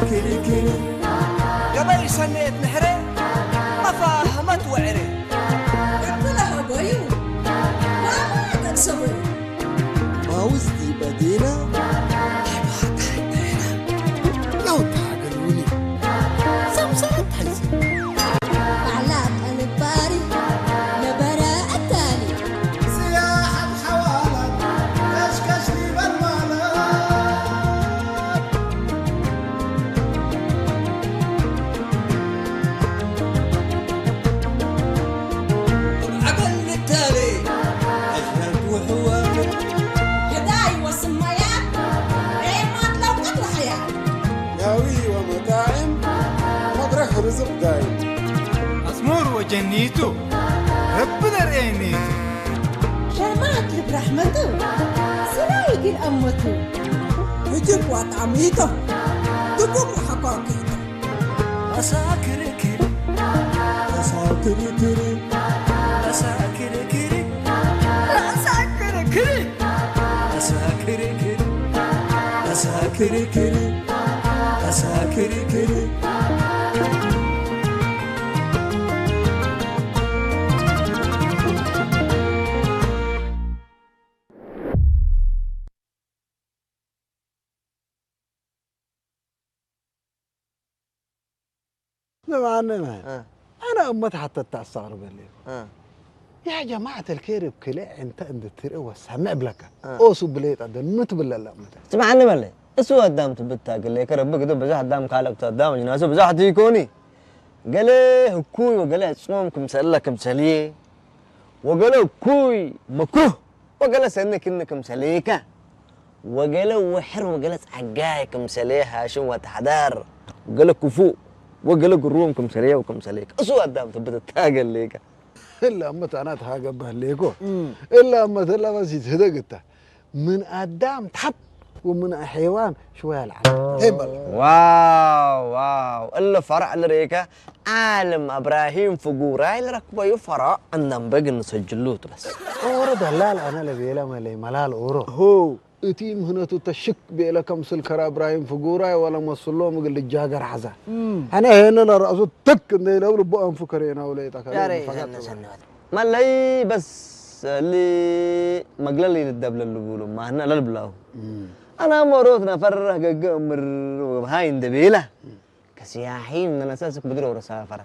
ክርክር ገበይ ሰነየት ምሕረ መፋህመት ወዕረ እብለ ሀቦዩ ዋላ ተቅሰቡ ማውዝቲ በዲና ለውታ ገልውኒ ሰምሰረት ሓይሲ ባዕላ ቀንባሪ ነበረ ኣታሊ ስያሓት ሓዋላት ከሽከሽ ሊበል ማለት ዓበል ንታሌ ኣሽረፍ ውሕዋፍ ህዳይ ወስማያ ሬማት ለውቀት ወሓያ ያዊ ወመጣዕም መድረኽ ርዝቕ ዳይ ኣስሙር ወጀኒቱ ረቢ ነርእየኒቱ ሸማት ልብ ራሕመቱ ስራይ ግን ኣመቱ እጅግ ዋጣሚቶ ድጉም ሓኳኪቶ ኣሳክርክር ኣሳክርክር ኣሳክርክር ኣሳክርክር ኣሳክርክር ኣሳክርክር ኣሳክርክር ስምዓኒ መን ኣነ እመት ሓተታ ኣስተቕርበለይ ያ ጀማዓት ኣልከይር ብክልእ ዕንተ እንድትርኢ ወሳምዕ ብለካ ኦሱ ብለይ ጠደል ምትብለላ እመት ስምዓኒ በለይ እሱ ኣዳም ትብታ ግለይ ከረብ ግዶ ብዙሕ ኣዳም ካልብ ተዳም ጅናሱ ብዙሕ ትይኮኒ ገለ ህኩይ ወገለ ጾም ክምሰለ ክምሰልየ ወገለ እኩይ ምክሩህ ወገለ ሰኒ ክኒ ክምሰሌከ ወገለ ውሕር ወገለ ጸጋይ ክምሰሌ ሃሽም ወተሓዳር ወገለ ክፉእ ወገለ ግሩም ክምሰሌ ወክምሰሌከ እሱ ኣዳም ትብትታገሌከ እላ እመት ኣና ተሃገባህ ሌኮ እላ እመት እላ በሲት ህደግታ ምን ኣዳም ታሕት ومن حيوان شوية العالم هي بلا واو واو إلا فرع لريكا عالم إبراهيم فقوراي لركبة يفرع أنم بقن سجلوت بس أورا دلال أنا لبيلا ملي ملال أورو هو እቲ ምህነቱ ተሽክ ቤለ ከምስል ከራ እብራሂም ፍጉራይ ወለ መስሎ ምግል ልጃገር ሓዛ ኣነ ሄነ ለራእሱ ትክ እንደ ይለው ልቦ ኣንፉ ከሬና ውለ ይጠከረ መለይ በስ ሊ መግለል ይልደብ ለልቡሉ ማህና ለልብላሁ ኣና መሮት ነፈረህ ገገ እምር ወብሃይ እንደ ቤላ ከስያሒን ነነሰስክ ብድሮ ወረሳፈረ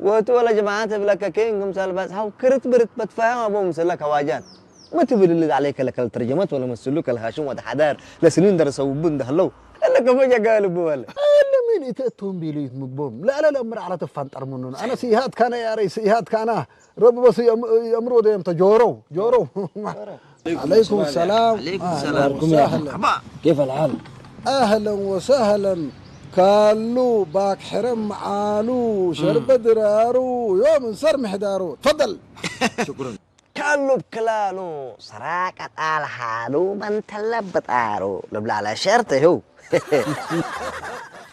ወቱ ወለ ጀማዓት ብለከ ኬን ክምሳል ባጽሓው ክርት ብርት በትፋያም ኣቦ ምስለ ከዋጃት ምትብል ልዝ ዓለይ ከለከል ተርጀመት ወለ መስሉ ከልሃሽም ወደ ሓዳር ለስኒን ደረሰውቡ እንደህለው ለከ ፈጀጋ ልቡ በለ ለምን እተእቶም ቤሉ ይትምግቦም ለአለ ለምር ዓላ ተፋንጠር ምኑን ኣነ ስኢሃት ካነ ያረይ ስኢሃት ካና ረቢ በስ የእምሮ ደም ተጆረው ጆረው عليكم السلام عليكم السلام مرحبا كيف الحال؟ اهلا وسهلا كالو باك حرم عالو شرب درارو يوم نصر محدارو تفضل شكرا كالو بكلالو سراقة الحالو من تلبت آرو لبلا على شرطه هو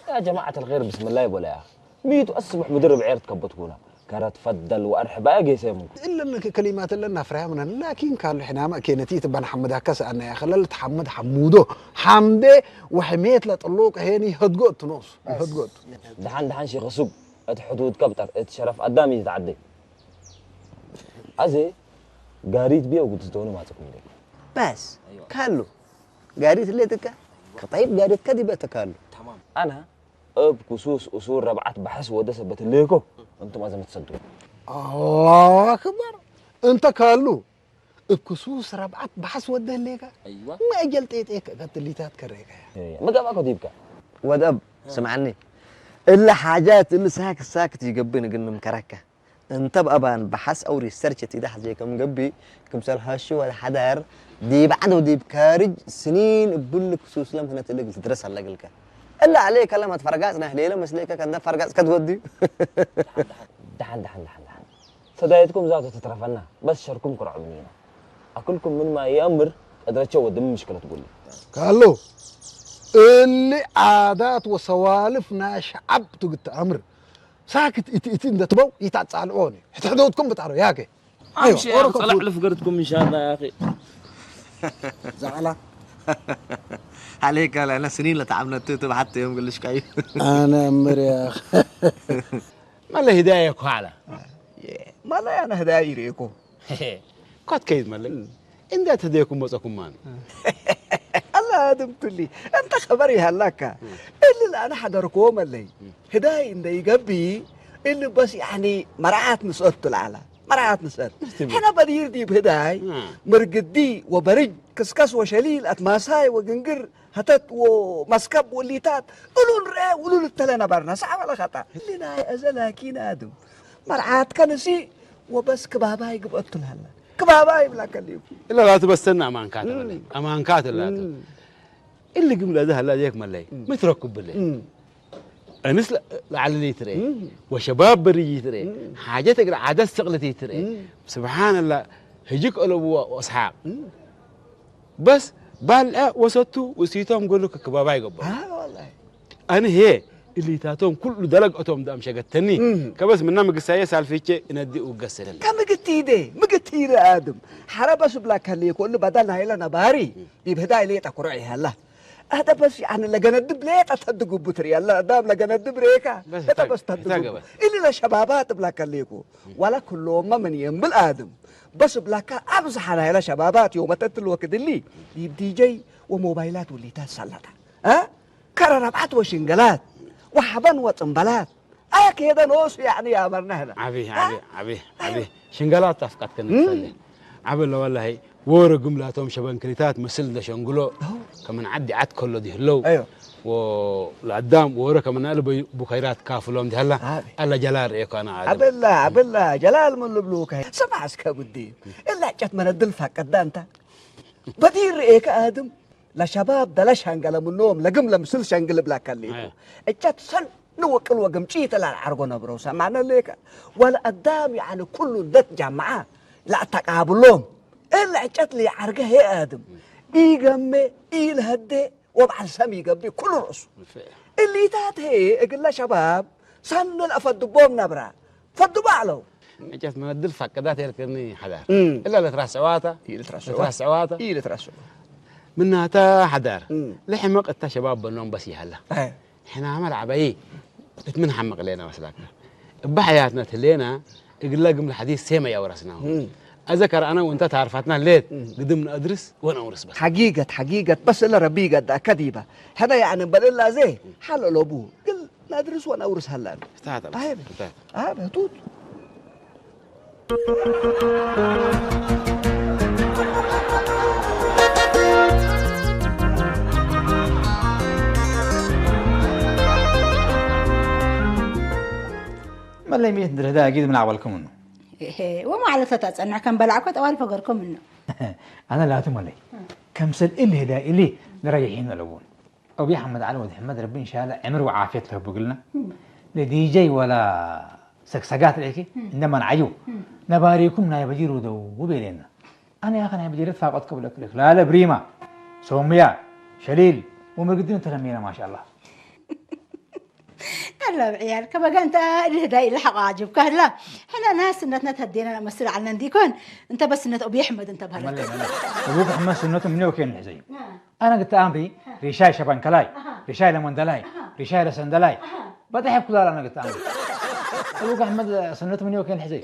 يا جماعة الخير بسم الله يقول يا أخي ميت أصبح مدرب عير تكبت هنا كرت فضل وأرحب أجي سيمك إلا أنك كلمات لنا فرامنا لكن كان إحنا ما كانت يتبان حمد هكذا أنا يا خلال تحمد حمودو حمدي وحميت لطلوق هيني هدقوت نص هدقوت دحان دحان شي غسوق اتحدود كبتر اتشرف قدامي يتعدي أزي قاريت بيه وقلت توني ما تكون دي بس كالو قاريت اللي تكا طيب قاريت كدي بتكالو أنا እብ ክሱስ እሱር ረብዓት ባሕስ ወደ ሰበት ህሌኮ፣ እንቱም ኣዘ ምትሰዱ። ኣላሁ ኣክበር። እንተ ካሉ፣ እብ ክሱስ ረብዓት ባሕስ ወደ ህሌካ፣ እይዋ። መእጀል ጤጤ ከ-፣ ከትሊታት ከሬካ። እያ። መጋባእኮ ዲብካ። ወደብ፣ ስምዓኒ። እለ ሓጃት፣ እለ ሳክት ሳክት ይገብእ ንግን ንምከረካ። እንተ ብኣባን ብሓስ ኣው ሪሰርች እቲ ዳሕ ዘይከም ገቢ ክምሰል ሃሹ ወደ ሓዳር ዲብ ዓድ ወዲብ ካርጅ ስኒን እብል ክሱስ ለም ህነት እልግ ትድረስ ኣለግልከ እላ ዓለይ ከለመት ፈርጋጽ ናህ ሌለ መስለይከ ከንደ ፈርጋጽ ከትወድዩ ደሓን ደሓን ደሓን ደሓን ሰዳየትኩም ዛቱ ትትረፈና በስ ሸርኩም ክርዕብኒ ኢና ኣክልኩም ምን ማ ይኣምር ቀድረቸው ወድም ምሽክለት ጉሊ ካሎ እሊ ዓዳት ወሰዋልፍ ናይ ሸዓብ ትግት ኣምር ሳክት እቲ እቲ እንደ ትበው ይታጻልኦኒ ሕትሕዶትኩም ብጣሮ ያከ ኣምሽ ያ ጸላዕ ልፍገርትኩም ኢንሻላ ያኺ ዛዕላ عليك لا، أنا سنين لتعاملت تبعت يوم قلش كاي. أنا أمر يا أخي. ما الله هداية كوالا. ማላይ ኣነ ህዳይ ይርእኮ። كات كيد مالي. إن ده تديكم بس أكون مان. ኣላ ኣድም ቱሊ እንተ ኸበር ይሃላካ። እልል ኣነ ሓደርክዎ መለይ ህዳይ እንደ ይገቢ እሊ በስ ያኒ መርዓት ንስአት ትልዓላ መርዓት ንስአት ሕና በዲር ዲብ ህዳይ ምርግዲ ወበርጅ ክስከስ ወሸሊል ኣትማሳይ ወግንግር ሀተት ወመስከብ ወሊታት እሉን ርአ ውሉል እተለ ነበርና ሳዕ በለ ኸጣ እሊ ናይ እዘ ላኪን ኣድም መርዓት ከንሲ ወበስ ክባባይ ግብአት ትልሃላ ክባባይ ይብላ ከሊኩ إلا لا تبستنا أمان كاتب أمان كاتب لا إلا قم لا ده لا ديك ملي متركب بالله أنس لعلي تري وشباب بري تري حاجتك عادة استغلتي تري سبحان الله هجيك ألو وأصحاب بس بالع وسطو وسيتهم قول لك كبابا يقبل ها والله أنا هي اللي تاتهم كل دلق أتهم دام شقتني كبس منا مقصايا سالفيتشي إن أدي وقصر ከምግቲደ ምግቲደ ኣድም ሓረ በስ ብላ ከሊ ኩሉ በደል ሃይለ ነባሪ ይብህዳ ኢለ ጠኩሮ ይሃላ ኣደ በስ ያኒ ለገነድብ ሌጣ ተድጉቡ ትሪ ያላ ኣዳም ለገነድብ ሬካ እተ በስ ተድጉቡ ኢሊ ለሸባባት ብላ ከሊኩ ዋላ ኩሎማ ምን የንብል ኣድም በስ ብላካ ኣብዝሓ ናይላ ሸባባት ዮመተትል ወክድሊ ይብ ዲጀይ ወሞባይላት ውሊታት ሰለታ ከረ ረብዓት ወሽንገላት ወሓበን ወፅንበላት ኣያ ከሄደ ኖሱ ያኒ ያመርና ህና ዓቢ ዓቢ ዓቢ ዓቢ ሽንገላት ኣፍቃት ከነትፈለ ዓቢ ለወላሂ ወረ ግምላቶም ሸበንክሪታት መስል ደሸንግሎ ከመን ዓዲ ዓት ከሎ ዲህለው ወለኣዳም ወረ ከመናል ቡኸይራት ካፍሎም ዲሃላ ኣላ ጀላል ርእየኳ ኣና ኣደም ኣበላ ኣበላ ጀላል ምን ልብልውካ ስማዕ እስከ ብዲ እላ ጨት መነድል ፋቀዳ እንታ በዲር ርእየካ ኣድም ለሸባብ ደለ ሸንገለ ምኖም ለግም ለምስል ሸንግል ብላካ ሌኩ እጨት ሰን ንወቅል ወግምጪ ተላል ዓርጎ ነብረው ሰማነ ሌከ ወለ ኣዳም ያዕኒ ኩሉ ለት ጃማዓ ለኣተቃብሎም እለ ዕጨት ለይዓርገ ሄ ኣድም ኢገሜ ኢልሀዴ ወበዓል ሰም ይገብር ኩሉ ርእሱ እሊታት ሄ እግለ ሸባብ ሰን ለፈድቦም ነብራ ፈድቦ ኣለው ዕጨት መነድል ፋቀዳት የልክኒ ሓዳር እላ ለትራስዕዋታ ለትራስዕዋታ ለትራስዕዋታ ኢልትራስዑ ምናታ ሓዳር ለሕመቅ እታ ሸባብ በኖም በስ ይሃላ ሕናመ ለዓበይ እት ምን ሓመቅ ሌና መስላካ እባ ሓያትና ትሌና እግለ ግምል ሓዲስ ሴመ ያወረስናሁ ኣዘ ከርአና ወንታ ታርፋትና ሌት ግድም ነእድርስ ወነውርስ በስ ሓጊገት ሓጊገት በስ እለ ረቢ ይገዳ ከዲባ ሕነ ያዕነ በልላ ዘ ሓለሎቡ ግል ነእድርስ ወነውርስ ሃላን ፍታት ኣበ ቱት መለይ ሚእት ድርህዳ ጊድ ምን ኣቕበልኩም እኑ ወማዕለተት ኣጸንሕ ከም በላዕኮ ጠዋል ፈገርኩም እኑ ኣነ ላቱ መለይ ከምሰል እሊ ህዳ እሊ ንረይሒን ኣለውን أبي أحمد علي ود حمد ربي إن شاء الله عمر وعافية له بقلنا لدي جي ولا سكسكات ليكي عندما نعيو نباريكم ناي بجيرو دو وبيلينا أنا يا أخي ناي بجيرو فاقد قبل أكلك لا لا بريما سوميا شليل ومرقدين تلمينا ما شاء الله هلا بعيال كما قلت لهداي الحق عاجبك هلا هلا ناس سنتنا تهدينا مسؤول عنا نديكون انت بس سنة ابي احمد انت بهلا أبوك أحمد سنته مني وكين حزين أنا قلت أمري ريشاي شبان كلاي ريشاي لمن دلاي ريشاي لسن دلاي بضحك كل أنا قلت أمري أبوك أحمد سنته مني وكين حزين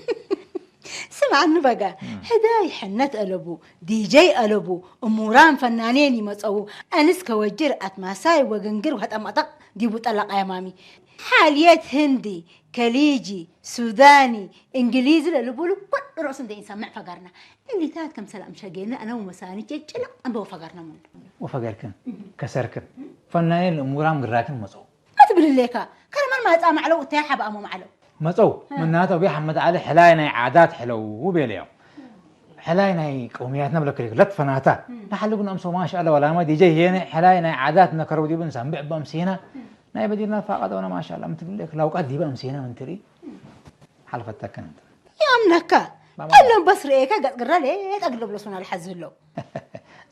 ስምዓኒ በጋ ህዳይ ሕነት ኣለቡ ዲጀይ ኣለቡ እሙራን ፈናኔን ይመፀዉ ኣንስ ከወጅር ኣትማሳይ ወግንግር ወጠመጠቕ ዲቡ ጠለቃ የማሚ ሓልየት ህንዲ ከሊጂ ሱዳኒ እንግሊዝ ለልቡሉ ኩሉ ርእሱ እንተ ይንሰምዕ ፈጋርና እሊታት ከም ሰላም ሸጌነ ኣነ ወመሳኒ ጭልቕ ኣንበው ፈጋርና ምኑ وفقركن كسركن فنانين الأمورام قراكن مصو ما تبل ليكا كرمان ما يطعم علو تيا حب أمو معلو መፀው ምናተ ኣቢ ሓመድ ዓሊ ሕላይ ናይ ዓዳት ሕለው ቤለዮም ሕላይ ናይ ቀውምያትና ብለክሪክ ለትፈናታ ንሓልጉን ኣምሶ ማሻ ኣላ ወላማ ዲጀ ሄነ ሕላይ ናይ ዓዳት ነከረው ዲብን ሳምብዕ በምሲና ናይ በዲርና ፋቃ ደውና ማሻ ኣላ ምትብልክ ላውቃት ዲበ ኣምሲና ምንትሪ ሓልፈተከን يوم نكا كلهم بس رئيكا قد قرا ليه تقلب لسونا الحزلو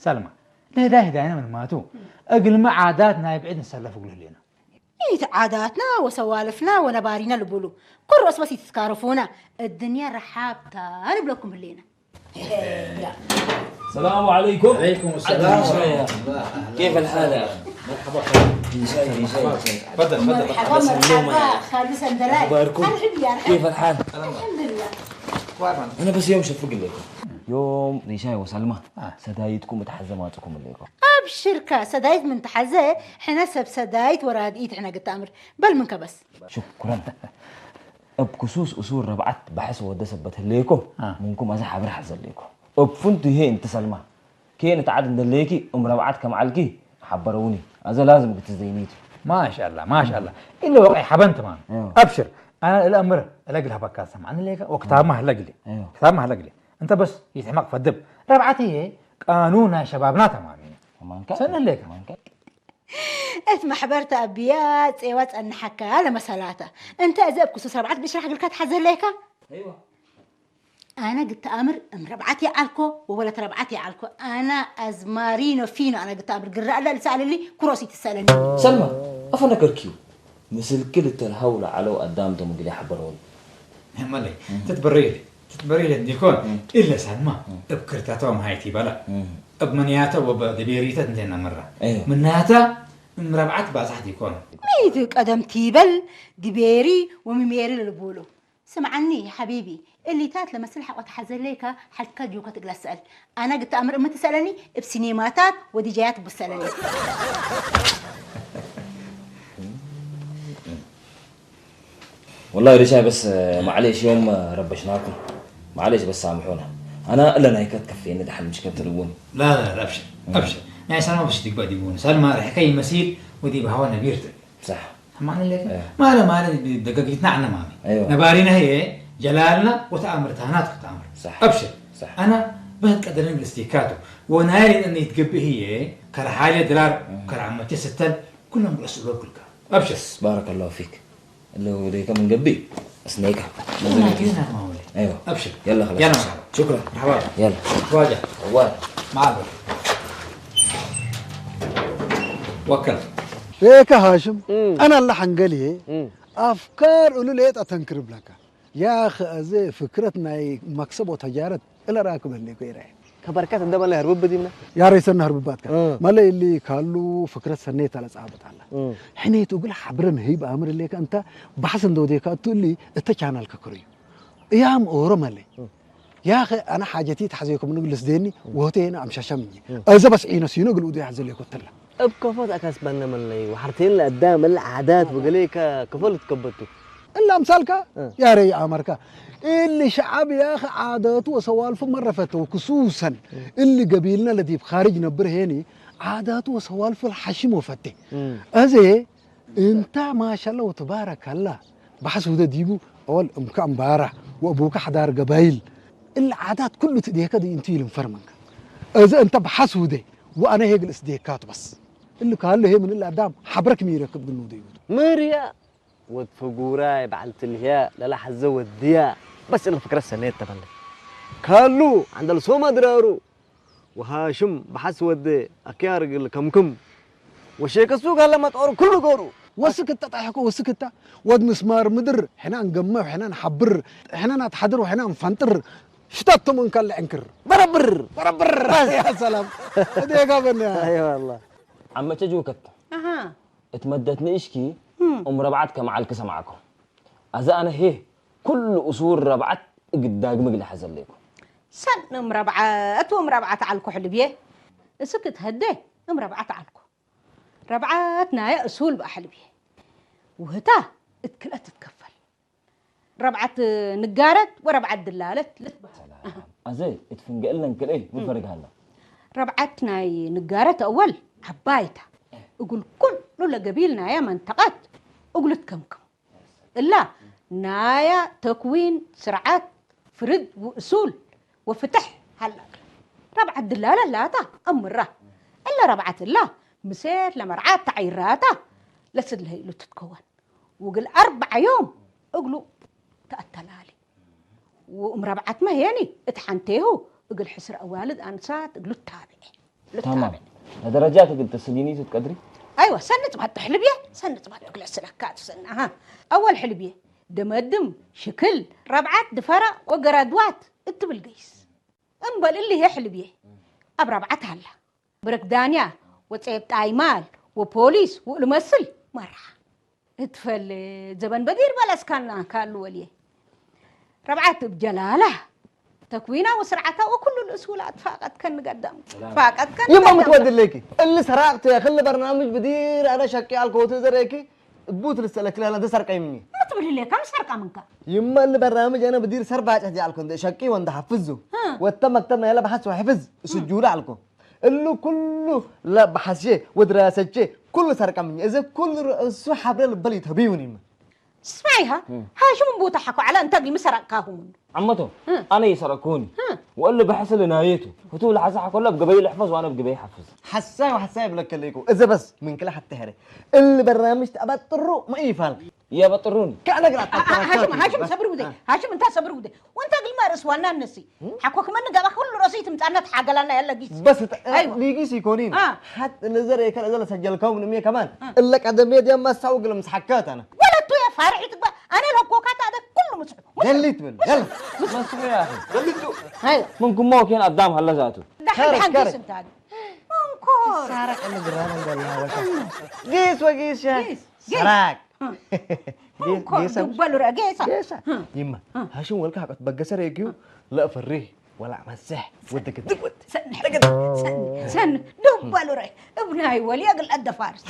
ሰልማ ለህዳይ ህዳይና ምን ማቱ እግልሚ ዓዳት ናይ ብዕድ ንሰለፍ እግሉ ህሌና ኢት ዓዳትና ወሰዋልፍና ወነባሪና ልቡሉ ኩሮስ በስ ይትስካረፉና እድንያ ረሓብታ ንብለኩም ህሌና السلام عليكم. عليكم السلام ورحمة الله. أهلًا كيف الحال يا وسهلًا. أخي؟ مرحبا. رجاي، رجاي. تفضل، تفضل. مرحبا، مرحبا. خالد سندلاي. أخباركم؟ أرحب يا أرحب. كيف الحال؟ الحمد لله. وارمان. أنا بس يوم شفق لكم. يوم ريشاي وسلمى. سدايتكم متحزماتكم لكم. أبشرك، سدايت من تحزة، حنا سب سدايت وراد إيت حنا قد أمر. بل منك بس. شكرا. اب كسوس اصول ربعت بحس ودس بتليكو. منكم ازا حبر حزليكو. اب فنتو هي انت سلمى. كين تعد ندليكي ام ربعت كم علكي. حبروني. ازا لازم قلت زينيتو. ما شاء الله، ما شاء الله. إلا وقع حبنت مان. أبشر. أنا الأمر لقل هبكا سمعنا ليك وكتاب ما لقلي. كتاب ما لقلي. أنت بس يتحمق فدب. ربعتي هي قانون شبابنا تمامين. ማንካ ሰንለካ። ማንካ እቲ ማሕበር ተኣቢያ ጼዋ ጸንሓካ ለመሰላታ። እንተ እዚ ኣብ ክሱስ ረብዓት ብሽራሕ ግልካ ትሓዘለይካ? ايوه ኣነ ግተኣምር እም ረብዓት ይዓልኮ ወወለት ረብዓት ይዓልኮ። ኣነ ኣዝማሪኖ ፊኖ ኣነ ግተኣምር ግራ ኣለ ልሰኣለሊ ኩሮስ ይትሰለኒ። ሰልማ ኣፈነገርኪዩ። ምስል ክልተ ለሃው ለዓለው ኣዳም ተምግል ይሓበረውን። መለይ ትትበረይል ትትበረይል እንዲኮን ኢለ ሳልማ እብ ክርታቶም ሃይቲ በላ እብ መንያተ ወበ ደቤሪተት እንተ ነምራ أيوة. ምናታ እም ረብዓት ባዛሕ ዲኮን ሚት ቀደም ቲበል ድቤሪ ወሚሜሪ ልልቡሉ። ስምዓኒ ሓቢቢ እሊታት ለመስል ሓቆ ተሓዘለይካ ሓልካ ጆካ ትግላ ስአል። ኣነ ግተኣምር እምትሰለኒ እብ ሲኔማታት ወዲጃያት ብሰለኒ። والله ريشاي بس آه، معليش يوم آه، ربشناكم. معليش بس سامحونا. انا الا نايكت كفيني دحل مش كنت تلوني. لا لا لا ابشر ابشر يعني سلمى بس تقبل ديبون سلمى رح كي مسيل ودي بهوانا بيرتك صح. ማን ለከ እያ። ማለ ማለ ደገጊትና ኣነ ማሚ እዮ። ነባሪና ህየ ጀላልና ወተኣምር ታህናት ክትኣምር صح. ኣብሽር صح. ኣነ በህት ቀደረን ግልስቲካቱ ወናይር እነ ይትገብእ ህየ ከረ ሓይለ ድራር ከረ ዓመቴ ስተል ኩሎም ግለስ እሎ ኩልካ ኣብሽር بارك الله فيك. اللي هو ديك من قبي اسنيكا. ናጊና ማወለ ايوه. ኣብሽር يلا خلاص. يلا مرحبا يلا. ዋጃ والله. ማዓል ወከል ሬከ ሃሽም ኣና ኣላ ሓንገል እየ ኣፍካር እሉ ለየጥ ኣተንክር ብለካ ያኸ ኣዘ ፍክረት ናይ መክሰብ ወተጃረት እለ ራክበ እንዴ ኮይረ ከበርካት እንደመላ ህርብብ ዲብና ያሬሰና ህርብባትካ እ። መለ እሊ ካሉ ፍክረት ሰኔት ኣለጻብጥ ኣላ ሕኔት እግል ሓብረን ህይብ ኣምር ሌከ እንተ ባሕስ እንደወዴካ እቱ እሊ እተ ቻናል ከክርዩ እያም ኦሮ መለ ያኸ ኣነ ሓጀቲ ተሓዘኩም ንግልስ ደኒ ወሆቴና ኣምሻሻም እየ እዘ በስ ዒነ ሲኖ ግል ኡዱ ያሕዘ ሌኮ ተላ እብ ከፎት ኣካስ ባነመለይ ወሓርቴን ለኣዳም ለዓዳት ወገሌ ከፈል ትከበቱ እላ ምሳልካ ያረይ ኣመርካ እሊ ሸዓብ ያኸ ዓደቱ ወሰዋልፉ መረፈተው ክሱሰን እሊ ገቢልና ለዲብ ኻርጅ ነብር ሄኒ ዓዳቱ ወሰዋልፉ ለሓሽም ወፈቴ እዘ እንታ ማሻላ ወተባረካላ ባሕስ ውደ ዲቡ ኣወል እምካ እምባራ ወእቡካ ሓዳር ገባይል እሊ ዓዳት ኩሉ ትዴከ ዲ እንቱ ይልንፈር መንካ እዘ እንተ ባሕስ ውደ ወኣነ ሄግል እስዴካቱ በስ እሊ ካለ ሄ ምን እሊ ኣዳም ሓብረክ ሚረክብ ግን ውደ ይውዱ መርያ ወድ ፍጉራይ በዓል ትልህያ ለላሓዘ ወድያ በስ እለ ፍክረት ሰኔት ተበለ ካሉ ዓንደል ሶማ ድራሩ ወሃሽም በሓስ ወደ ኣክያር ግል ከምክም ወሼከሱ ጋለ መጦር ኩሉ ገሩ ወስክታ ጣሕኮ ወስክታ ወድ ምስማር ምድር ሕና ንገምዕ ሕና ንሓብር ሕና ናትሓድር ሕና ንፈንጥር ሽታቶም እንካለ ዕንክር በረብር በረብር ያ ሰላም እዴጋ በንያ ኣይዋላ ዓመቸ ጅውከት ኣሃ እትመደት ንእሽኪ እም ረብዓት ከመዓልክ ሰማዕኮ ኣዚ ኣነ ሄ ኩሉ እሱር ረብዓት እግዳግ ምግሊ ሓዘለይኩ ሰን እም ረብዓት ወም ረብዓት ዓልኩ ሕልብየ እስክ ትሀደ እም ረብዓት ዓልኩ ረብዓት ናየ እሱል ብኣሕልብየ ውህታ እትክልአት ትትከፈል ረብዓት ንጋረት ወረብዓት ድላለት ልትበሃል ኣዘ እትፍንገእለን ክልኤ ምፈርግሃላ ረብዓት ናይ ንጋረት ኣወል ዓባይታ እጉል ኩሉ ለገቢል ናያ መንተቃት እጉል ትከምክም እላ ናያ ተክዊን ስርዓት ፍርድ ውእሱል ወፍትሕ ሃላ ረብዓት ድላለ ላታ ኣምራ እላ ረብዓት እላ ምሴት ለመርዓት ተዓይራታ ለስድለህ ኢሉ ትትከወን ውግል ኣርባዓ ዮም እግሉ ተኣተላሊ ወእም ረብዓት መህየኒ እት ሓንቴሁ እግል ሕስር ኣዋልድ ኣንሳት እግሉ ታብዐ تمام. لدرجات قلت تسليني تتقدري؟ ኣይወ ሰኒ ጽባጥ ሕልብየ ሰኒ ጽባጥ እግለ ስለካ ትሰና ሃ ኣወል ሕልብየ ደመድም ሽክል ረብዓት ድፈራ ወገራድዋት እትብል ገይስ እምበል እሊ ሄ ሕልብየ ኣብ ራብዓት ኣላ። ብረክ ዳንያ ወፀየብ ጣይማል ወፖሊስ ውእሉ መስል መርሓ እትፈል ዘበን በዲር በለስካና ካሉ ወልየ ረብዓት እብ ጀላላ ተክዊና ወስርዓታ ወኩሉ ልእስ ውላ ትፋቀት ከንገዳም ትፋቀት ከን يما متودليكي اللي سرقت يا خلي برنامج بدير انا شكي على الكوتو زريكي بوت لسه لك لا ده سرقي مني ما تبري لي كم سرقه منك يما اللي برنامج انا بدير سربع تحت على الكوتو شكي وانت حفظه ها. وانت مكتبنا يلا بحث وحفظ سجول على الكوتو اللي كله لا بحث شيء ودراسه شيء كله سرقه مني اذا كل رؤسه حبل البلد هبيوني ስማዒኻ ሃሽም እምቡታ ሓኮ ዓላ እንተ ግልሚ ሰረቅካኹም ዓመቶ ኣነ ይሰረኩኒ ወሉ ብሐስል ናየቱ ህቱ ለሐሳ ሐኮላ ብገበይ ልሕፈዝ ዋነ ብገበይ ሐፍዝ حساي وحساي بلك ليكو اذا بس من كل حتى هري اللي برنامج تبطرو ما يفعل የበጥሩኒ كأنك لا ሃሽም ሃሽም ሰብሪ ውደ ሃሽም እንታ ሰብሪ ውደ ወንታ ግልማ ርእስ ዋና ነሲ ሓኮ ክመን ገባ ኩሉ ርእሲ ትምጻና ተሓገላና ያለ ጊስ بس أيوة. ليجي سيكونين آه. حتى اللي زر يكل اذا سجل كون مية كمان الا قدم يدي ما ساوق لمسحكات انا ወለቱ ያ ፋርሒ ትግባ ኣነ ለኮካታ ኣደ ኩሉ ምስሑ جليت من يلا መስሑ ያኺ ሃይ ምን ኩሞ ኬን ኣዳም ሃለ ዛቱ ዳሕዳሓን ካረ። ጊስ እንታ ኣደ መንኮር سارق اللي جرام عند الله وش قيس وقيس يا قيس، قيس. سراق መንኮር ዱበሉ ረጌሳ ጌሳ ይማ ሃሽም ወልካ ሓቀት በገሰር የግዩ ለእፈሪ ወላ መሰሕ ወደክ ድግወት ሰን ሰን ዱበሉ ረ እብናይ ወልያ ግል ኣደፋርስ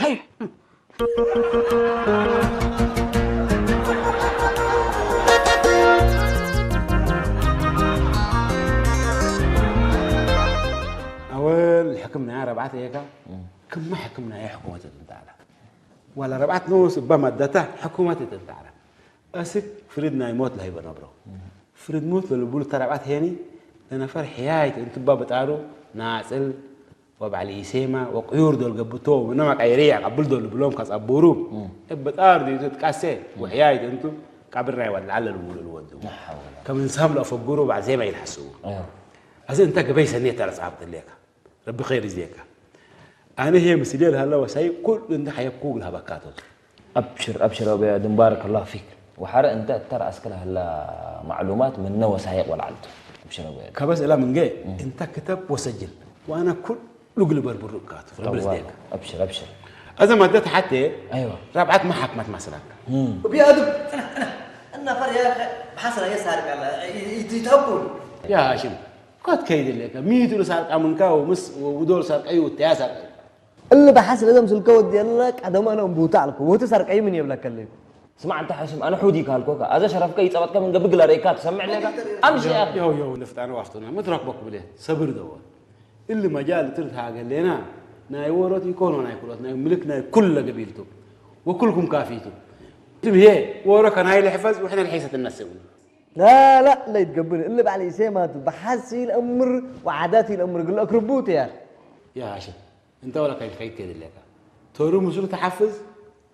ኣወል ሕክምና ረብዓት እየካ ክማ ሕክምና እየ ሕኩመት ትምጣላ ዋላ ረብዓት ንስ እባ ማዳታ ሕኩመት ትምጣላ እስክ ፍርድ ናይ ሞት ለሂበ ነብሮ ፍርድ ሞት ለልቡል ተረብዓት ሄኒ ለነፈር ሕያይት እንትባ በጣሩ ናጽል ወባዕሊ ኢሴማ ወቅዩር ዶል ገብቶ ምነማ ቀይሪ ያቀብል ዶል ብሎም ካጻቡሩ እብ በጣር ዲቱ ትቃሴ ወሕያይት እንቱ ቀብር ናይ ወድ ለዓለ ልውሉ ልወዱ ከም እንሳም ለፈጉሩ ባዕ ዜማ ይልሐስቡ ኣዚ እንተ ገበይ ሰኔ ተረጻብ ትሌካ ረቢ ኸይር ይዜካ ኣነ ሄ ምስሌ ለሃለ ወሳይ ኩል እንደ ሐየብኩ ግልሃበካቶት أبشر أبشر أبو آدم بارك الله فيك وحرق أنت ترى أسكن هلا معلومات من نوى سايق والعلت أبشر أبو آدم ከበስ እላ ምንገ እንተ ክተብ ወሰጅል ዋና ኩሉ ግልበር ብሩቃት ረብር ዜካ أبشر أبشر أذا ما دت حتى أيوة رابعة ما حكمت مثلا وبيادم انا انا النفر يا اخي بحسره يسهل قال يتهبون يا هاشم كنت كيد لك ميت لسال قامنكا ومس ودول سال قيو تياسال اللي بحس لازم سلكه ودي يلا قدم انا انبوتا لكم وتسرق اي من يبلك اللي ስማዕ እንተ ሓሽም ኣነ ሑድ ይካልኮካ ኣዘ ሸረፍከ ይጸበጥከ ምን ገብግ ለርእካ ትሰምዕ ኣለካ ኣምሽ እያ ያው ያው ንፍጣን ዋፍቶና መትረክበኩ ብለ ሰብር ደወል እሊ መጃል ትርት ሃገሌና ናይ ወሮት ይኮኖ ናይ ኩሎት ናይ ምልክ ናይ ኩለ ገቢልቱ ወኩልኩም ካፊቱ ትም ሄ ወሮ ከናይ ልሕፈዝ ወሕነ ልሒሰት እነስብ لا لا لا يتقبل اللي بعلي سيمات بحس الامر وعادات الامر يقول لك ربوت يا اخي يا هاشم انت ولا كان خيك كده لك تورو مسلو تحفز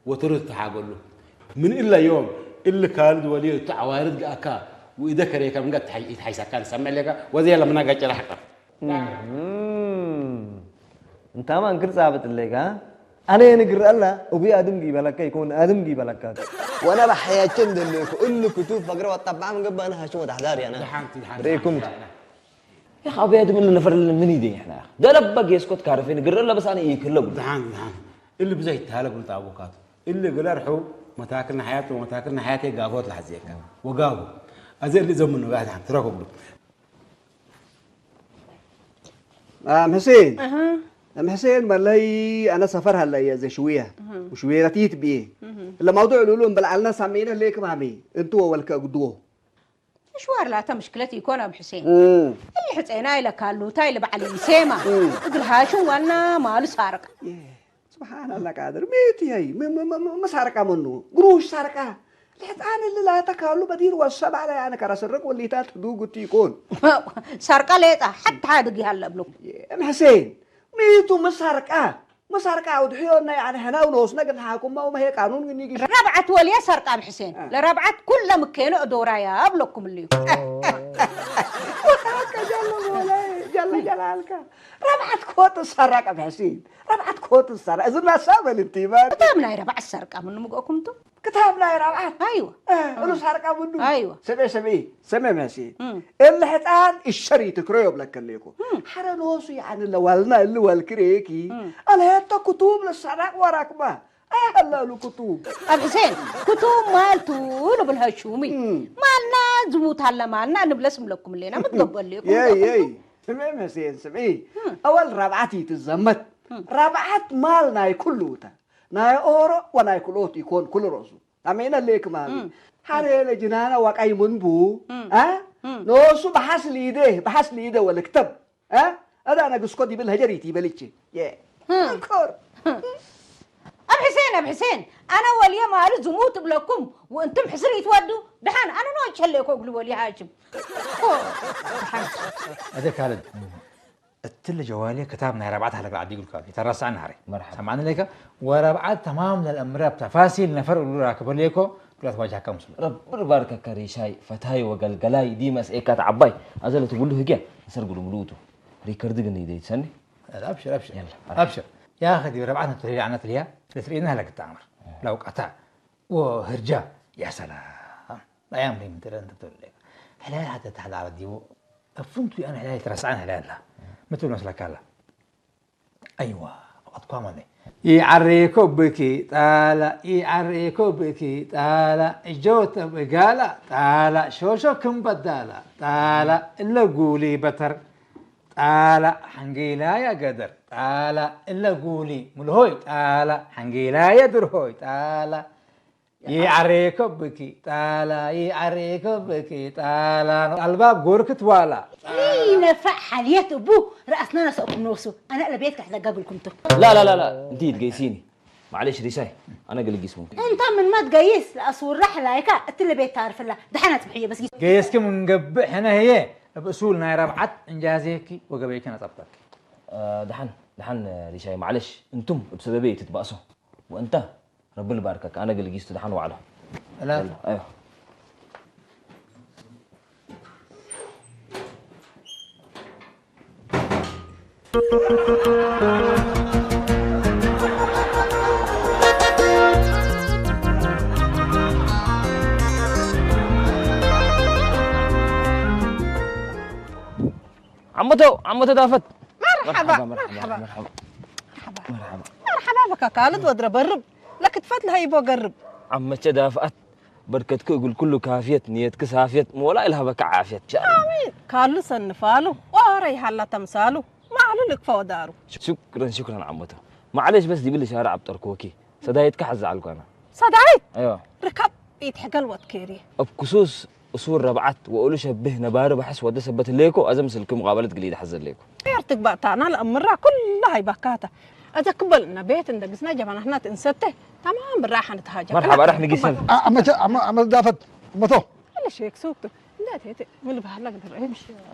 وترد تحاقله من إلا يوم إلا كالد ولي تعوارض جاكا وإذا كريكا من قد يتحيسا كان سمع لك وزي لما نقا جرحك انت ما انكر ثابت الليك ها انا ينقر الله ابي ادم جي بلك يكون ادم جي بلك وانا بحياتي دلك اللي كتب فقره والطبع من قبل انا هشوف احذاري انا دحان تدحان ريكم يا أخي أبي آدم اللي نفر اللي مني دي إحنا دلبق يسكت كارفين قرر لا بس أنا يكلب دحان دحان اللي بزاي تهالك قلت أبوكات اللي قال أرحو متاكلنا حياته ومتاكلنا حياتي قاقوت لحزيك وقاقو أزي اللي زمنه قاعد عن تراكو قلت أم حسين أم حسين ملي أنا سفر هلا يا زي شوية وشوية رتيت بيه إلا موضوع لولو بلعلنا سامعين ليك مامي انتو ولا كقدوه ምሽዋር ላታ ምሽክለት ይኮን ኣብ ሕሴን እሊ ሕፀና ኢለ ካሉ ታይ ልበዓል ይሴማ እግር ሃሽም ዋና ማሉ ሳርቅ سبحان الله قادر ميت هي مسارقة منه قروش سارقة الحيطان اللي لا تكالو بدير والسبع لا يعني كرا سرق واللي تات حدوق تيكون ሳርቃ ሌጣ ሓታ ሓድግ ይሃለ እብሎ ام حسين ميتو مسارقة مسارقة أو دحيونا يعني هنا ونوسنا قد حاكم ما وما هي قانون قد نيجي ረብዓት ወልየ ሰርቃ ኣብ ሕሴን ለረብዓት ኩለ ምከኖ ዶራያ ኣብለኩም ልዩ وتحكى جل مولاي ያለ ጀላልካ ረብዓት ኮት ሰራቀ ብሕሲን ረብዓት ኮት ሰራ እዚ ናሳ በል እንት ይባል ክታብ ናይ ረብዓት ሰርቃ ምን ምግኦኩም ቱ ክታብ ናይ ረብዓት ኣይዋ እሉ ሰርቃ ምኑ ኣይዋ ሰበ ሰበ ሰመ መሲ እም። እለ ሕፃን እሸሪ ትክረዮ ብለከለይኮ እም። ሓረ ኖሱ ያዕኒ ለዋልና እሉ ወልክሬኪ እም። ኣልሄቶ ክቱብ ለሰራቅ ወራክማ ኣያኸላሉ ክቱብ ኣብ ሕሴን ክቱብ ማልቱ ንብል ሀሹሚ እም። ማልና ዝሙት ኣለማልና ንብለስ ምለኩም ሌና ምትገበሉ የይ የይ ስምዒ መሴን ስምዒ ኣወል ራብዓት ይትዘመት ራብዓት ማል ናይ ኩሉ ውተ ናይ ኦሮ ወናይ ኩሎት ይኮን ኩሉ ሮሱ ኣሜነ ሌክ ማል ሓሬነ ጅናና ዋቃይ ምንቡ ኖሱ ብሓስ ሊደ ብሓስ ሊደ ወልክተብ ኣዳ ነግስኮ ዲብል ሀጀሪት ይበልቼ ኮር ኣብ ሕሴን ኣብ ሕሴን ኣነ ወልየ ማሉ ዝሙት እብለኩም ወእንቱም ሕስር ይትወዱ ድሓን ኣነ ኖች ሀለኮ እግሉ ወልየ ሃጅም እዚ ካልድ እትል ጀዋሌ ክታብ ናይ ረብዓት ሃለክ ዓዲ ይጉልካ ተረሳዕና ሃሪ ሰማዕኒ ለይካ ወረብዓት ተማም ለልእምረ ተፋሲል ነፈር እሉ ራክበ ለይኮ ብላት ዋጃካ ምስሉ ረብር ባርከከ ሪሻይ ፈታይ ወገልገላይ ዲ መስኤካ ተዓባይ ኣዘለ ትብሉ ህግያ እሰር ጉሉ ምሉኡቱ ሪከርድ ግን ይደይ ትሰኒ ኣብሽር ኣብሽር ኣብሽር ያ ኸዲ ረብዓት ነትልያ ዓነትልያ ለትርእና ሃለክ ተኣምር ላውቃታ ወህርጃ ያ ሰላም لا يمضي من تلاتة تقول لك حلال حتى تحلى على ديو أفنت أنا حلال ترسعنا حلال لا مثل مثلك هلا أيوة فقط كمان ይዓሬኮ ብኪ ጣላ ይዓሬኮ ብኪ ጣላ እጆተ ብጋላ ጣላ ሾሾ ክምበዳላ ጣላ እለ ጉሊ በተር ጣላ ሓንጌላ ያገደር ጣላ እለ ጉሊ ሙልሆይ ጣላ ሓንጌላ የድርሆይ ጣላ ይዓሬኮ ብኪ ጣላ ይዓሬኮ ብኪ ጣላ ኣልባብ ጎርክት ዋላ ይነፋዕ ሓልየት እቡ ርኣስና ነሰእኩም ንወሱ ኣነ ለቤት ክሕዘጋግልኩምቶ لا لا لا لا انتي تقيسيني معلش ريساي انا قلقيس ممكن انت من ما تقيس لأسور رح لايكا اتلي بيت تعرف الله دحنا تبحيه بس قيس ገየስኪ ምንገብእ ሕነ ህየ እብ እሱል ናይ ረብዓት እንጃዜኪ ወገበይኪ ነጸብጠኪ ደሓን ደሓን ሪሻይ ማዕለሽ እንቱም እብ ሰበበይ ትትባእሶ ወእንተ ረቢ ልባርከካ ኣነ ገለ ጊስ ትድሓን ዋዕሎ ሰላም ኣዮ ዓመቶ ዓመቶ ዳፈት መርሓባ መርሓባ መርሓባ መርሓባ መርሓባ መርሓባ በካ ካልድ ወድረ በርብ ለክትፈት ለሀይቦ ገርብ ዓመቸ ዳፍኣት በርከትክ እግል ኩሉ ካፍየት ንየትክ ሳፍየት ሞላ ኢልሃበካ ዓፍየት ሻ ኣሚን ካሉ ሰንፋሉ ዋረ ይሃላ ተምሳሉ ማዕሉ ልክፈ ወዳሩ ሽክረን ሽክረን ዓመቶ ማዕለሽ በስ ዲብል ሻርዕ ኣብጠርክወኪ ሰዳይትካ ሓዚ ዓልኳና ሰዳይት እዮ ርከብ ይትሕገል ወትኬሪ እብ ክሱስ እሱር ረብዓት ወእሉ ሸብህ ነባሪ ባሕስ ወደ ሰበት ህሌኮ፣ ኣዘ ምስልኪ ሙቃበለት ግሊ ይድሓዝ ዘሌኮ። ር ትግባእ ታና ለእምራ ኩላ ሃይባካታ። ኣዘ ክበልና ቤት እንደ ግስና ጀባናትና ትእንሰተ ተማም ብራሓ ንትሃጀ። መርሓባ ራሕ ንጊሰን። ኣመተ ኣመ ዳፈት መቶ። ኣለ ሼክ ሱቅ እንደ ቴቴ ምን ባህላ ግደረ።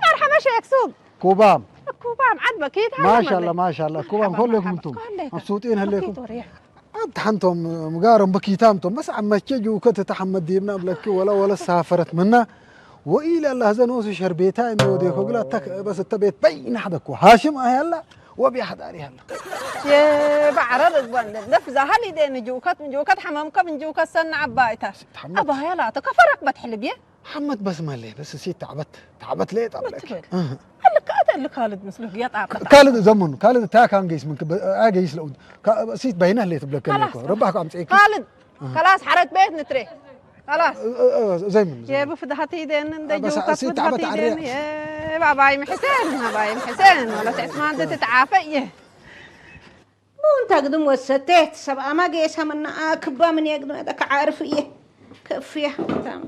መርሓባ ሼክ ሱቅ። ኩባም። ኩባም ዓድ በኪት። ማሻአላ ማሻአላ ኩባም ኮሌኩም እንቱም። መብሱጢን ህሌኩም። ኣንታ ሓንቶም ምጋሮም በኪታምቶም በስ ዓመቼ ጅውከት እታ ሓመድ ዲብና ብለኪ ወላ ወለ ሳፈረት ምና ወኢለ ኣላ ህዘን ወሱ ሸርቤታ የሚወዴኮ ግላ ተክ በስ እተ ቤት በይና ሓደኩ ሃሽም ኣያላ ወቢያ ሓዳሪ ያላ የባዕረር እግባለ ነፍ ዛሃል ኢዴ ንጅውከት ምንጅውከት ሓመምከ ምንጅውከት ሰና ዓባይታሽ ኣባያላ ተከፈረክ በትሕልብየ ሓመት በስ መለ በስ ሲ ታዕበት ታዕበት ለየ ጣብለክ ትበል። ኣልካ ኣተ ኣለ ካልድ ምስሉ ግያ ጣብለት። ካልድ ዘመኑ ካልድ ታ ካን ገይስ ምን ኣገይስ ለው ሲት በይነህ ለየ ትብለክ ለኮ ረባህ ካም ጸይክ ካልድ خلاص حرت بيت نتري خلاص ዘይምን የብፍድሃት ይደን እንደጅውከት ፍድሃት ይደን ባባይም ሕሴን ባባይም ሕሴን ወላ ትዕስማን ትትዓፈ እየ ቡን ተግድም ወሰቴት ሰብ ኣማ ገየሳ ምና ኣክባ ምን የግድመ ደካ ዓርፍ እየ ከፍያ ታም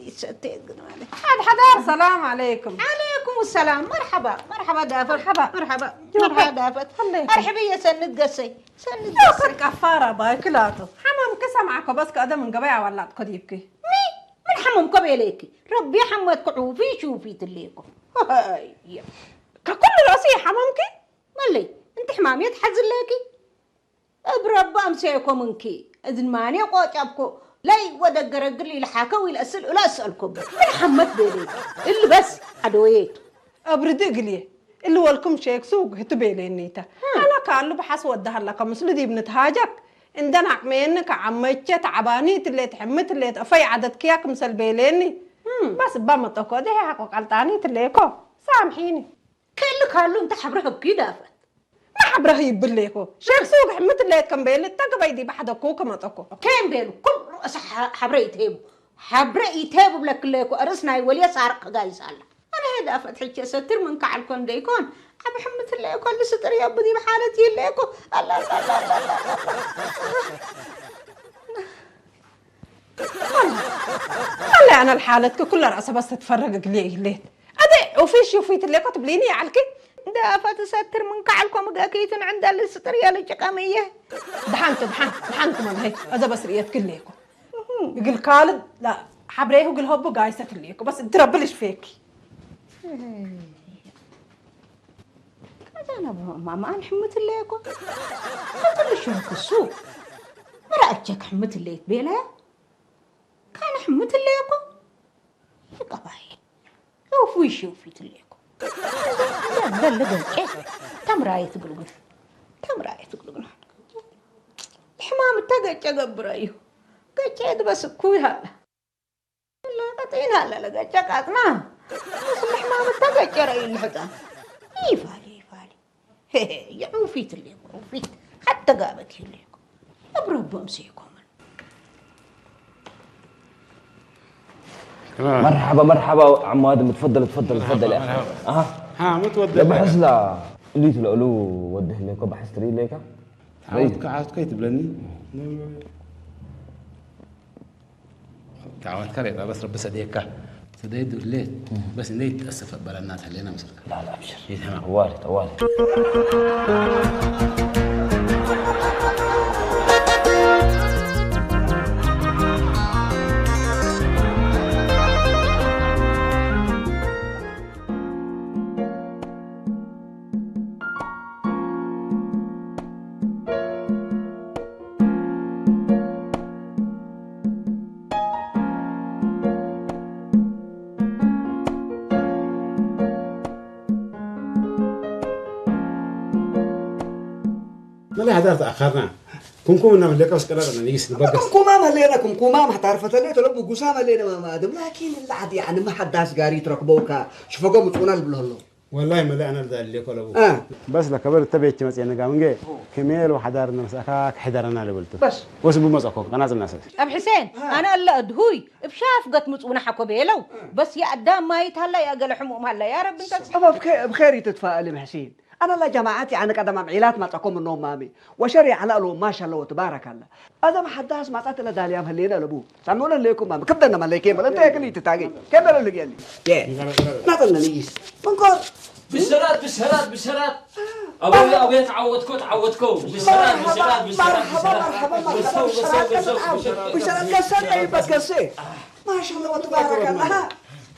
ይሰቴት ግድመ ኣድ ሓዳር ሰላም ዓለይኩም ዓለይኩም ሰላም መርሓባ መርሓባ ዳፈት መርሓባ መርሓባ መርሓባ ዳፈት መርሕብ እየ ሰንት ገሰይ ሰንት ገሰይ ቀፋራ ባይክላቱ ሓማም ክሰምዓኮ በስ ከእደ ምን ገበያ ዋላጥኮ ዲብኪ ሚ ምን ሓመምኮ ቤለይኪ ረቢ ሓመትኩ ዑፊ ሹፊ ትልየኮ ከኩሉ ራሱ ሓመምኪ መለይ እንቲ ሕማም እየ ትሓዝለኪ እብ ረቢ ኣምሰየኮ ምንኪ እዝን ማኔ ቆጫብኮ ለይ ወደገረግል ኢልሓከው ኢልአስል እለ እስአልኮ ምን ሓመት ቤለይ እሊ በስ ዓደወየቱ እብ ርድእ ግልየ እልወልኩም ሼክ ሱግ ህቱ ቤሌኒተ። አና ካሉ በሐስ ወደሃላ ከምስሉ ዲብ ንትሃጀክ። እንደን አቅሜን ከዓመቸ ተዓባኒ ትሌት ሕምት ትሌት እፈይ ዓደት ክያክ ምሰል ቤሌኒ። በስ እባ መጠኮ ደሄ ሐቆ ቀልጣኒ ትሌኮ። ሳምሒኒ። ክእል ካሉ እንተ ሐብረ ህብኪ ዳፈት። ማሕብረህ ይብሌኮ። ሸክሱ ግሕምት ሌት ከም ቤል ተግበይ ዲ ባሕደኩ ከመጠኮ። ኬም ቤሉ ኩሉ ርእሲ ሓ-፣ ሓብረ ይትሄቡ። ሓብረ ይትሄቡ ብለክሌኮ። ርእስ ናይ ወልየ ሳርቅ ክጋይስ ኣላ። ኣነ ሄዳ ፈትሕቼ ሰትር ምን ከዓልኮ እንደይኮን። ኣብ ሕምት ሌኮ ልስጥር የብኒ ብሓለት ይሌኮ። ኣላ፣ ኣላ፣ ኣላ፣ ኣላ፣ ኣላ። አለ አነ ለሓለትኪ ኩለ ረእሰ በስ ትትፈረግ እግሌ ኢሌት። አደ ኡፊሽ ዩፊት ሌኮ ትብሊኒ ያዕልኪ። እንደ አፈት ሰትር ምን ከዓልኮ ምግአኪትን ዕንደል ስጥር የለ ጭቀምየ። ደሓንቲ፣ ደሓን፣ ደሓንቲ መምሀይ። አዘ በስ ርእየትኪ ሌኮ። እግል ካልድ፣ ላ፣ ሓብሬሁ እግል ሆቡ ጋይሰት ሌኮ። በስ ትረብልሽ ፌኪ። ከዛ ነቦ ማማን ሕምት ሌኮ። ከትልሽ ክሱ። መራእቸክ ሕምት ሌት ቤለያ። ካነ ሕምት ሌኮ። ይቀባይ። ኡፍ ውሽ ኡፍ ይትሌኮ። በል ገጨ። ተምራየት ግልግል። ተምራየት ግልግል። ሕማም ተገጨ ገብረ እዩ። ገጨ ድበስ እኩ ይሃለ። ለቀጤና ለለገጨ ቃጥና። ስለ ሕማም ተገጨ ረዩ ልሕጣ። ይፋል ይፋል። ሄ፣ ሄ፣ የዑፊት ሌኮ፣ ዑፊት። ሓተ ጋበት ሌኮ። እብረቦም ሴኮምን። مرحبا، مرحبا، عم آدم، تفضل، تفضل، تفضل يا أخي. مرحبا. أها. ها، متودع. لبحث لا، ليت له، له وده ليكو، بحث تري ليكا. عاودك، عاودك كي تبلني. تعاودك ريبا، بس ربي سديكا. سديد وليت. بس نيت أسف بلنا تهلينا مسلكا. لا، لا، أبشر. إيه، تمام. طوالي، طوالي. መለይ ሓዳር ተኣኸርና። ኩምኩም እናመለቀ በስ ቀረበ ንግስ ንበገስ። ኩምኩማ መለና፣ ኩምኩማ ማሕታር ፈተለ፣ ተለቡ ጉሳ መለና ማማ ኣደም፣ ላኪን ላዓዲ፣ ያኒ፣ ማሓዳስ ጋሪ ትረክበውካ፣ ሽፈጎ ምጹና ልብሎ ኣሎ። ወላሂ መለይ ኣነ ልዛሊ ኮለቡ። እ። በስ ለከበር እተቤች መጽኤ ነጋ ምንጌ፣ ከሜል ወሓዳር ነምሳካ ክሕደረና ልብልቱ። በስ። ወስቡ መጸኮ፣ ቀናጽና ሰብ። ኣብ ሕሴን፣ እ። ኣነ ኣለ ኣድሁይ፣ እብ ሻፍ ገት ምጹና ሓኮ ቤለው። እ። በስ ያ ኣዳም ማይት ሃላ፣ ያ ገለ ሕሙም ሃላ፣ ያ ረቢ እንተ እባ ብኸ-፣ ብኸይር ይትትፋእል እም ሕሴን። ኣነ ላ ጀማዓት ያዕኒ ቀደም ኣምዒላት ማጸኮም እኖም ማሚ። ወሸር ያዕላ እሎ ማሻላ ወትባረካላ። ኣዘም ሓዳስ ማጻት ለዳልያም ህሌነ ለቡ። ሳምዑ ለሌኩም ማሚ። ክብደና መለይከ መለ። እንተ የክል ይትታገኝ። ከመለ ልግየሊ። የ። ናጠነ ንይስ። መንኮር። ብሰራት፣ ብሰራት፣ ብሰራት። ኣቦ፣ ኣቦ፣ ተዓወትኮ፣ ተዓወትኮ። ብሰራት፣ ብሰራት፣ ብሰራት፣ መርሓባ፣ ብሰራት። መርሓባ፣ መርሓባ። ብሰው፣ ብሰው፣ ብሰራት፣ ብሰው፣ ብሰራት። ብሰራት። ከሰን ኣይበገሴ። ማሻላ ወትባረካላ።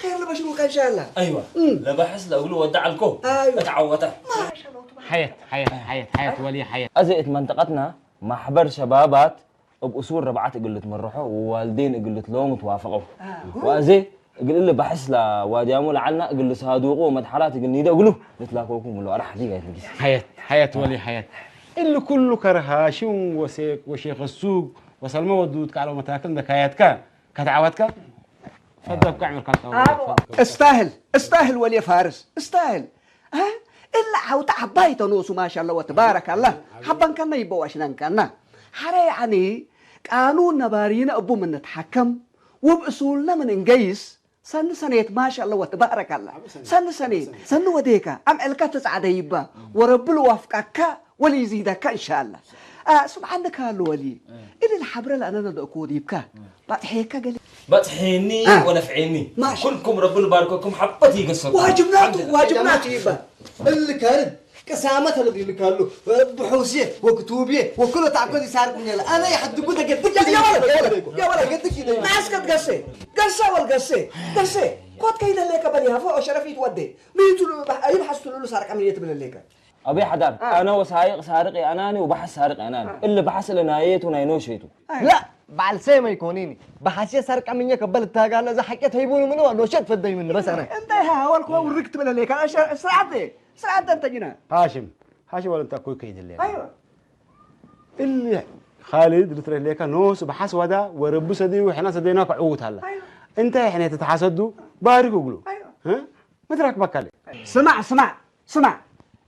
ኸይር ልበሽሩ ከንሻላ። ኣይዋ። እም። ለባሕስ ለእግሉ ወዳዓልኮ። ኣይዋ። ተዓወተ። ማሻላ ወትባረካላ። ሓየት፣ ሓየት፣ ሓየት፣ ሓየት፣ ወልየ ሓየት። أزئت منطقتنا محبر شبابات እብ እሱር ረብዓት እግል ልትመርሖ ወዋልዴን እግል ልትለወሙ ትዋፈቀው። አዎ። ወአዜ እግል እሊ ባሕስ ለዋድያሙ ለዓልና እግል ልሳዱቁ ወመድሓላት እግል ኒደ እግሉ ልትላኮኩም ብሎ ኣራሕ ዲብ ኣይትልጊስ። ሓየት፣ ሓየት ወሊ ሓየት። እሊ ኩሉ ከርሃሽም ወሴ-፣ ወሼኽ ሱግ ወሰልመ ወዱድ ከዓሎ መታክል እንደ ካያትካ ከተዓዋትካ ፈደብካ ዕምርካ ልጠወ። አዎ። እስተህል፣ እስተህል ወልየ ፋርስ፣ እስተህል። እ? እለ ዓውተ ዓባይ ተኖሱ ማሻላ ወትባረካላ። ሓባንካና ይበዋሽናንካና። ሓረ ያዕኒ ቃኑን ነባሪነ እቡ ምን ንትሓከም፣ ውብ እሱልነ ምን እንገይስ፣ ሰኒ ሰኔት ማሻላ ወትባረካላ። ሰኒ ሰኔት፣ ሰኒ ወዴካ፣ ኣምዕልካ ትጻዕደ ይባ፣ ወረቢ ልዋፍቃካ ወልይዚደካ እንሻላ። አ፣ ስምዓኒ ካሉ ወሊ፣ እሊ ልሓብረ ለኣነነ ደእኮ ዲብካ፣ ባጽሐየካ ገለ? በጽሐኒ አ። ወነፍዐኒ። ማሽ። ኩልኩም ረቢ ልባርከኩም ሓበት ይገሰኩም። ዋጅብናቱ፣ ኣልሓምዱሊላህ። ዋጅብናቱ ይባ። እልካል ቅሳመት ለብ ይልካሉ። ብሑሴ ወክቱቤ ወክሎ ታዕኮ ይሳርኩም የለ። ኣነ ይሐድጉ ተገድክ ያ፣ ያ ወለ፣ ያ ወለ፣ ያ ወለ፣ ገድክ ይለ። ማስከት ገሴ፣ ገሰ ወል ገሴ፣ ገሴ። ኮት ከይደ ሌከ በል ያፎ ሸረፊት ወዴ። ሚቱ ሉ ባሕ-፣ ኣይብሓስቱ ሉሉ ሳርቀ ምን የትብል ሌከ። أبي حدار، آه. أنا وسايق سارق يا أناني وبحث سارق يا أناني. آه. اللي بحث لنا يتو ناينو شيتو. لا، بعل سيما يكونيني. بحث يا سارق من يكبل التاقة، لا، إذا حكيت هيبوني منه، لو شد فدي منه، بس أنا. أنت يا هاول كوا وركت من هناك، أنا شا-، سرعت إيه؟ ስርዓት እንተጅና هاشم هاشم ولا انت اكوي كيد اللي ايوه اللي خالد اللي ترى ليك نوس بحس ودا ورب سدي وحنا سدينا كعوت هلا ايوه انت احنا تتحسدوا بارك وقلو ايوه ها مترك بكالي ስማዕ ስማዕ ስማዕ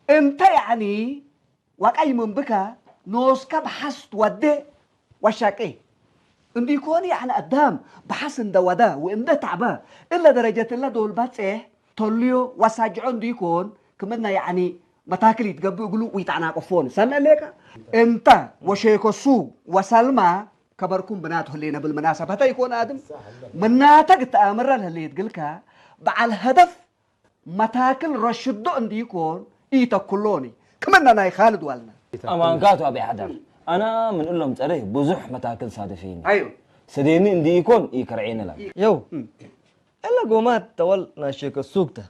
እንተ ያዕኒ ዋቃይ መንብካ ኖስካ ብሓስ ትወደ ዋሻቄ እንዲኮን ያዕኒ ኣዳም ብሓስ እንደ ወደ ወእንደ ታዕበ እለ ደረጀት እለ ዶል ባጼሕ ተልዮ ዋሳጅዖ እንዲኮን ክምና ያዕኒ መታክል ይትገብእ እግሉ ውይጣዕናቀፎን ሰምዕ ሌካ እንተ ወሼኮሱ ወሰልማ ከበርኩም ብናት ህሌነ ብልመናሰበተ ይኮን ኣድም መናተግ ተኣምረ ለህሌት ግልካ በዓል ሀደፍ መታክል ረሽዶ እንዲኮን ኢተኩሎኒ ክመና ናይ ካልድ ዋልና ኣማንካቱ ኣበይ ሓዳር ኣና ምን እሎም ጸረ ብዙሕ መታክል ሳደፊኒ ኣዩ ሰደኒ እንዲ ኢኮን ይከርዔኒ ላ Yow, ela gomaad tawal na sheeko suugta.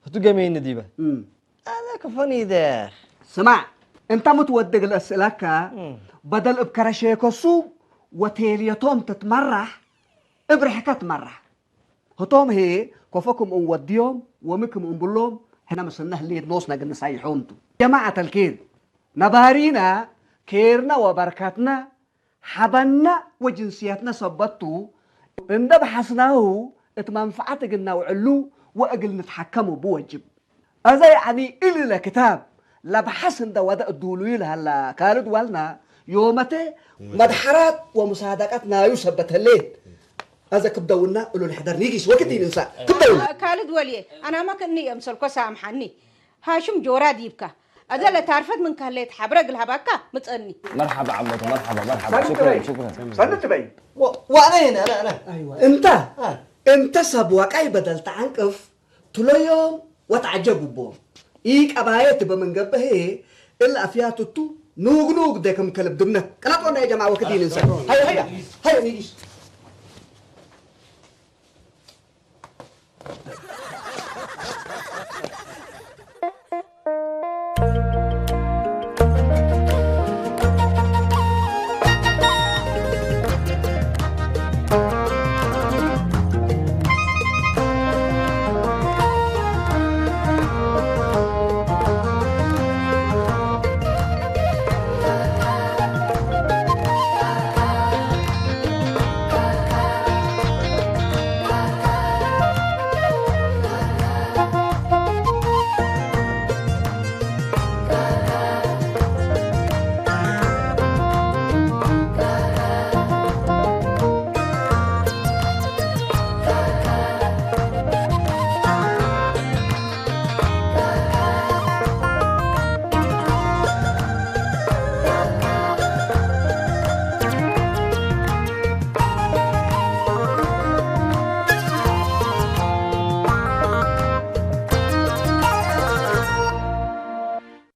Hutu gameyni diba. Ala ka funny there. ስማዕ እንተ ምትወድግ ለስእለካ በደል እብ ከረሼኮሱ ወቴልየቶም ትትመራሕ እብ ርሕከ ትመራሕ ህቶም ሄ ኮፈ ክምኡን ወድዮም ወሚ ክምኡን ብሎም ሕነ ምስልነ ህሌት ኖስነ ግንሳይሖምቱ ጀማዓት ኣልኬር ነባሪና ኬርና ወበርካትና ሓበና ወጅንስየትና ሰበቱ እንደ ብሓስናሁ እት መንፍዓት እግል ነውዕሉ ወእግል ንትሓከሙ ብወጅብ። እዘ ያዕኒ እልለ ክታብ ለብሓስ እንደ ወደ እዱሉዩ ለሀላ ካልድ ዋልና ዮመተ መድሓራት ወሙሳደቀት ናዩ ሰበት ህሌት። እዘ ክብደውና እሉ ንሕደር ኒጊስ ወክት ይንሳ ክብደውና። ካልድ ወልየ ኣናማ ክእኒ እየ ምሰልኮ ሳምሓኒ። ሃሽም ጆራ ዲብካ ኣዘ ለታርፈት ምን ካህሌት ሓብረ ግልሃባካ ምጸኒ መርሓባ ዓሞቱ መርሓባ መርሓባ ሽክረን ሽክረን ሰንት በይ Wa- Waana hena ana ana. እንተ እንተ ሰብ ዋቃይ በደል ተዓንቅፍ ትለዮም ወተዓጀብ ቦም ኢ ቀባየት በመንገበሄ እል ኣፍያትቱ ንውግ ንውግ ደክም ከልብ ድምነት ቀላጦና የጀማ ወክት ይንሰ ሃይ ሃይ ሃይ ንጊስ